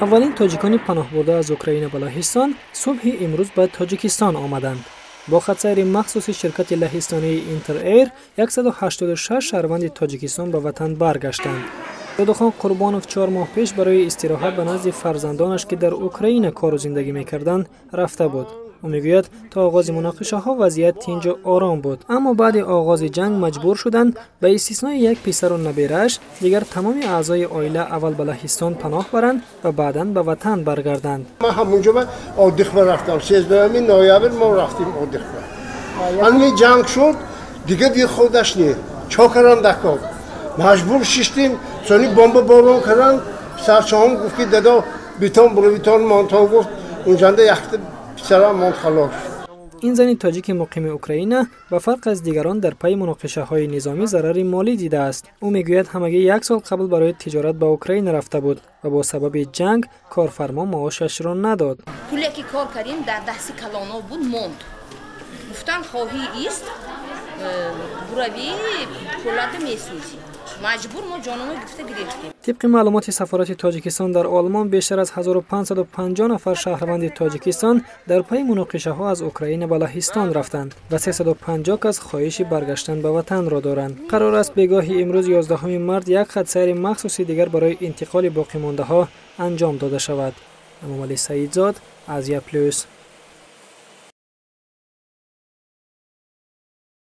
Аввалин тоҷикони паноҳбурда аз Украина ба Лаҳистон субҳи имрӯз ба Тоҷикистон омаданд. Бо хатсайри махсуси ширкати лаҳистонии Интер Эйр 186 шаҳрванди Тоҷикистон ба ватан баргаштанд. Додухон Қурбонов 4 моҳ пеш барои истироҳат ба назди фарзандонаш, ки дар Украина кору зиндагӣ мекарданд, рафта буд. Ӯ мегӯяд, то оғози муноқишаҳо вазъият тинҷу ором буд, аммо баъди оғози ҷанг маҷбур шуданд ба истиснои як писару наберааш дигар тамоми аъзои оила аввал ба Лаҳистон паноҳ баранд ва баъдан ба ватан баргарданд. Ман ҳамунҷо ба отдых ба рафтам. 13 ноябр мо рафтем отдых ба. Ҳамин ҷанг шуд, дига бихудаш не чо кардан дакор, маҷбур шиштем. Сони бомба борон кардан. Писарчаҳом гуфт, ки дадо, битон буровитон монтон, гуфт. Унҷанда якта писарам монд, халос. Ин зани тоҷики муқими Украина ба фарқ аз дигарон дар пайи муноқишаҳои низомӣ зарари молӣ дидааст. Ӯ мегӯяд, ҳамагӣ як сол қабл барои тиҷорат ба Украина рафта буд ва бо сабаби ҷанг корфармо маошашро надод. Пуле ки кор кардем, дар дасти калоно буд, монд. Гуфтан, хоҳӣ ист, буравӣ, пулата месӯзӣ. Маҷбур мо ҷономо гирифта гирифтем. Тибқи маълумоти сафорати Тоҷикистон дар Олмон, бештар аз 1550 нафар шаҳрванди Тоҷикистон дар пайи муноқишаҳо аз Украина ба Лаҳистон рафтанд ва 350 кас хоҳиши баргаштан ба ватанро доранд. Қарор аст, бегоҳи имрӯз, 11 март, як хатсайри махсуси дигар барои интиқоли боқимондаҳо анҷом дода шавад. Эмомалӣ Саидзод, Азия Плюс.